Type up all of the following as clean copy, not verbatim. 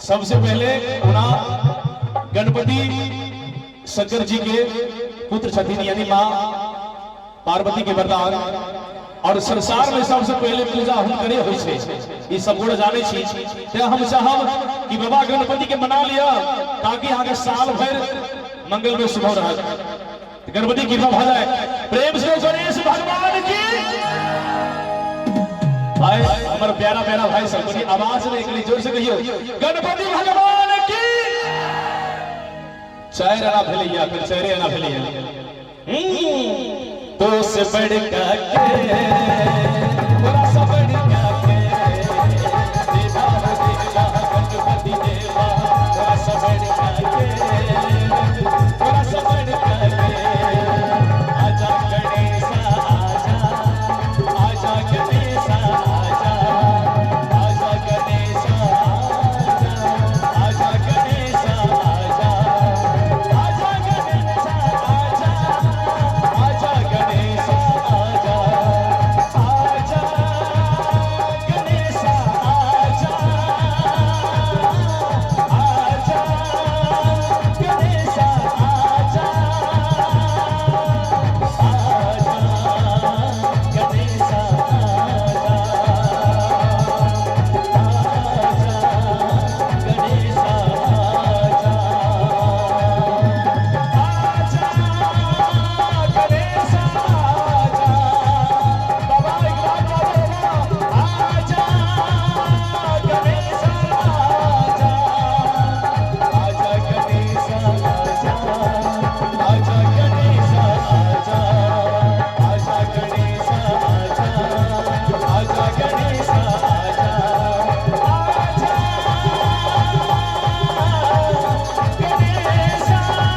सबसे पहले ओना गणपति शंकर जी के पुत्र छथिन, यानी माँ पार्वती के वरदान, और संसार में सबसे पहले पूजा हुनकरे होइ छै, ई सब गोड़ जानै छी। ते हम चाहब कि बाबा गणपति के मना लिया ताकि अहाँ के साल भरि मंगल में शुभ रहत, गणपति कृपा भऽ जाए। प्रेम से गणेश भगवान की। भाई हमर प्यारा प्यारा भाई सब, कनी आवाज नहीं, कनी जोर से कहियो गणपति भगवान की। चारि आना भेलैया, फिर चारि आना भेलैया। तो से बड़का के तोरा से बड़का के देवा देवा गणपति देवा, तोरा से बड़का के, तोरा से बड़का के। आजा गणेशा आजा, आजा गणेशा आजा, आजा गणेशा आजा, आजा गणेशा आजा, आजा गणेशा आजा, आजा गणेशा आजा, आजा गणेशा आजा, आजा गणेशा आजा, आजा गणेशा आजा, आजा गणेशा आजा, आजा गणेशा आजा। बाबा एक बार बाबा, आजा गणेशा आजा, आजा गणेशा आजा, आजा गणेशा आजा, आजा गणेशा आजा, आजा गणेशा आजा, आजा गणेशा, गणेशा आजा,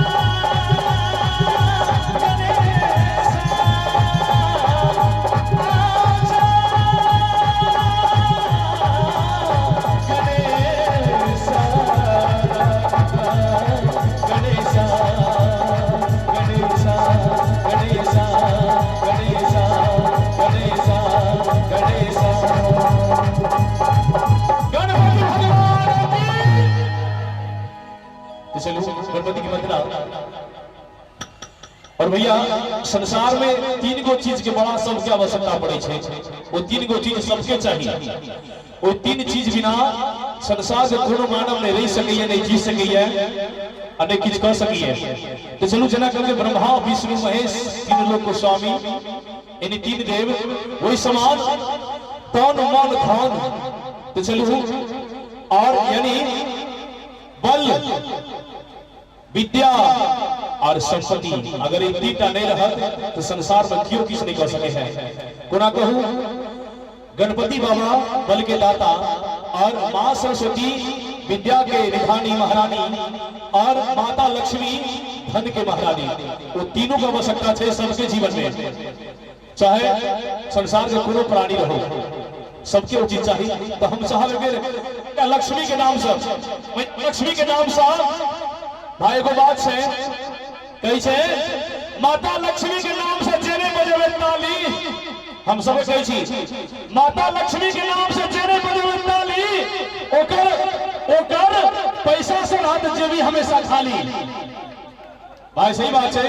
गणेशा, गणेशा, गणेशा, गणेशा, गणेशा, गणेशा, गणेशा। गणपति भगवान की। तो चलो गणपति की वंदना। और भैया संसार में तीन गो चीज के बड़ा सबके आवश्यकता पड़े छै, वो तीन गो चीज सबके चाहिए। वो तीन चीज बिना संसार के कोनो मानव नहीं रह सकैया, नहीं जी सकैया आ नहीं किछु कह सकैया। तो चलू जेना कहलकै ब्रह्मा विष्णु महेश तीन लोक को स्वामी, यानी तीन देव, वही समान तन मन धन। तो चलू और यानी बल विद्या और संपत्ति, अगर ई तीनटा नहीं रहत तो संसार में केओ किछु नहीं कह सके है। कोना कहू, गणपति बाबा बल के दाता और माँ सरस्वती विद्या के निधानी महारानी और माता लक्ष्मी धन के महारानी, वो तीनों का आवश्यकता है सबके जीवन में, चाहे संसार के कोनो प्राणी रहो, सबके वो चीज चाहिए। तो हम चाहब लक्ष्मी के नाम से, लक्ष्मी के नाम से भाई एगो बात छै, कहै छै माता लक्ष्मी के नाम से जेने बजेबै ताली, हम सब कहै छी माता लक्ष्मी के नाम से जेने बजेबै ताली, ओकर ओकर पैसा से रहत जेबी हमेशा खाली। भाई सही बात छै,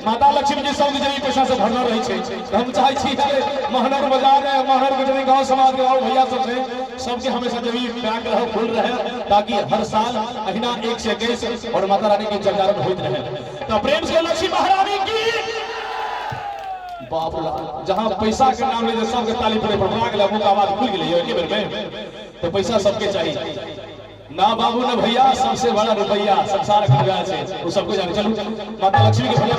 माता लक्ष्मी जी सबके जेबी पैसा से भरल रहै छै। तऽ हम चाहै छी जे महनर बाजार है, महनर के जमीन गांव समाज के और भैया सब छै, सबके हमेशा जेबी पैक रहे, फुल रहे, ताकि हर साल अहिना 1 से 21 और माता रानी के जगजारण होइत रहे। तो प्रेम से लक्ष्मी महारानी की। बाप जहां पैसा के नाम ले सबके ताली पड़े पड़ा गेलै, मुंह के आवाज खुल गेलै एके बेर में। तो पैसा सबके चाहिए ना बाबू ना भैया, सबसे बड़ा रुपया संसार के गाय छै, वो सबको जाने। चलू माता लक्ष्मी के भैया।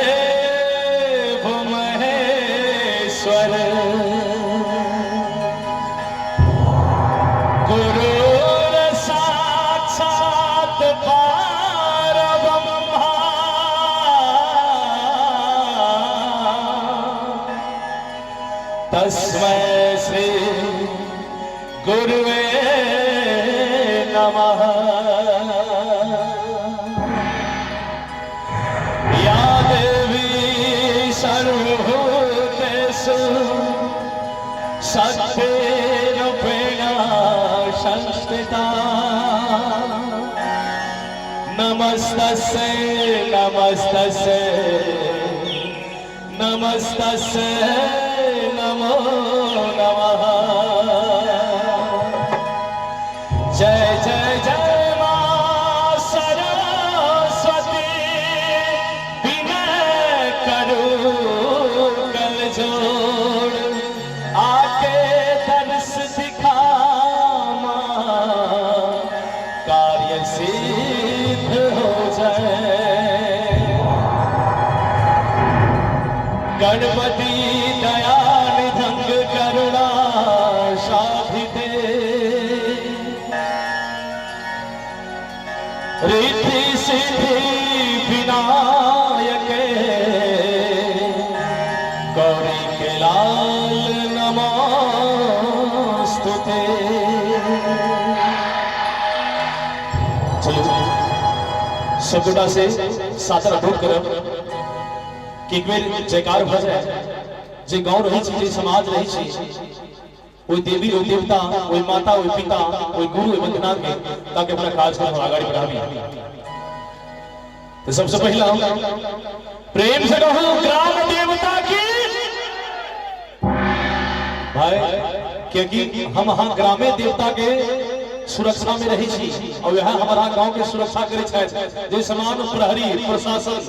गुरुरदेव महेश्वर, गुरुर साक्षात परब्रह्मा, तस्मै श्री गुरुवे नमः। या देवी सर्वभूतेषु शक्तिरूपेण संस्थिता, नमस्तस्यै नमस्तस्यै नमस्तस्यै नमो नमः। जय जय जय माँ सरस्वती, विनय करूँ कल जोड़, आके दर्श दिखा माँ, कार्य सिद्ध हो जाए। गणपति दया निधंग करुणा साधिते, रिद्धि सिद्धि विनायक, गौरी के लाल नमोस्तुते। चलो सब गोटा से सादर अनुरोध करब कि एक बेर जयकार भऽ जाय। जे गाँव रहै छी, जे समाज रहै छी, ओहि देवी, ओहि देवता, ओहि माता, ओहि पिता, ओहि गुरु, ओहि वंदना के, ताकि अपना कार्यक्रम हम अगाडि बढ़ाबी। तो सबसे पहला प्रेम से कहू ग्राम देवता की। भाई, क्योंकि हम अहाँ ग्रामे देवता के सुरक्षा में रही छी और वह हमारा गांव के सुरक्षा करे छथि। जे समान प्रहरी प्रशासन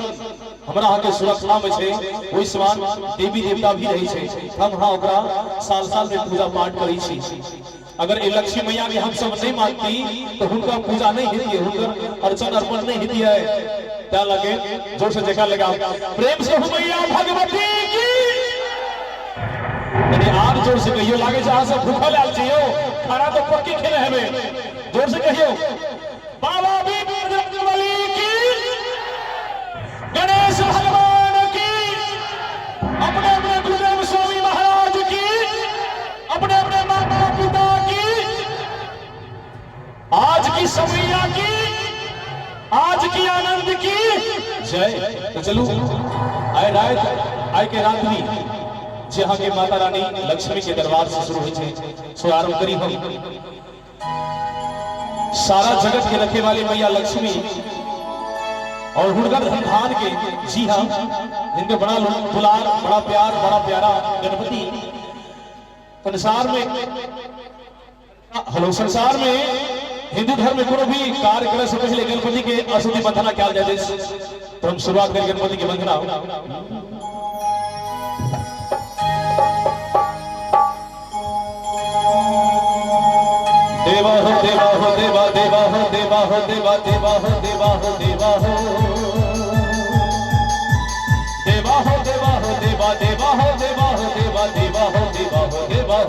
हमरा अहाँ के सुरक्षा में छै, ओहि समान देवी देवता भी रही छै। हम अहाँ ओकरा साल साल में पूजा पाठ करै छी। अगर ए लक्ष्मी मैया के हम सब नहीं मानती तो हुनका पूजा नहीं हेतियै, हुनकर अर्चन अर्पण नहीं हेतियै। त्या लगे जोर से जयकार लगाओ, प्रेम से हो मैया भगवती की। यानी आर जोर से कहियो, लागे छै अहाँ सब भूखल आयल छी यौ, खाना तो पक्की खेने हेबै। जोर से कहियो बाबा वीर बजरंगबली की, गणेश भगवान की, अपने अपने गुरुदेव स्वामी महाराज की, अपने अपने माता पिता की, आज की समैया की, आज की आनंद की जय। तो चलू आइ रात, आइ के रात्रि जे अहाँ के माता रानी लक्ष्मी के दरबार से शुरू होइ छै, सो आरंभ करी हम। सारा जगत के रखे वाली मैया लक्ष्मी और हुनकर धन के, जी हाँ, जिनके बड़ा दुलार, बड़ा प्यार, बड़ा प्यारा गणपति। संसार में, हेलो, संसार में हिंदू धर्म में कोनो भी कार्य करे से पहले गणपति के स्तुति वंदना कयल जाइत अछि। तो हम शुरुआत करी गणपति के वंदना। देवा हो देवा हो देवा, देवा हो देवा हो देवा, देवा हो देवा हो देवा हो देवा हो देवा हो देवा, देवा हो देवा हो देवा, देवा हो देवा हो देवा हो। देवा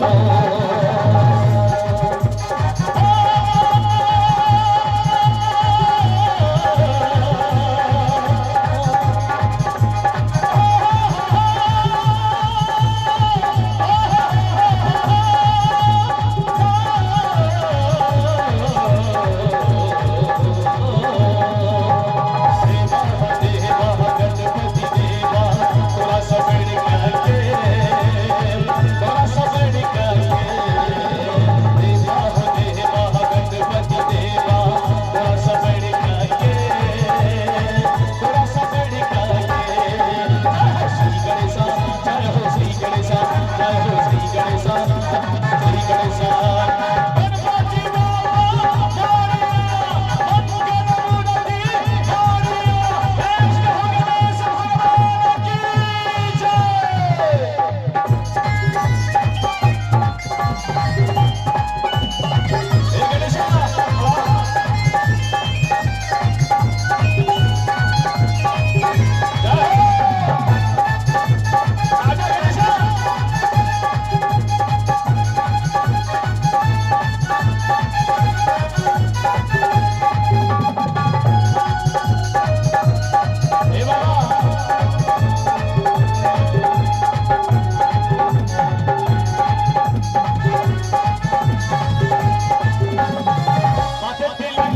देवा गणपति देवा, तोरा सब के, तोरा सब के।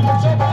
खर्चो।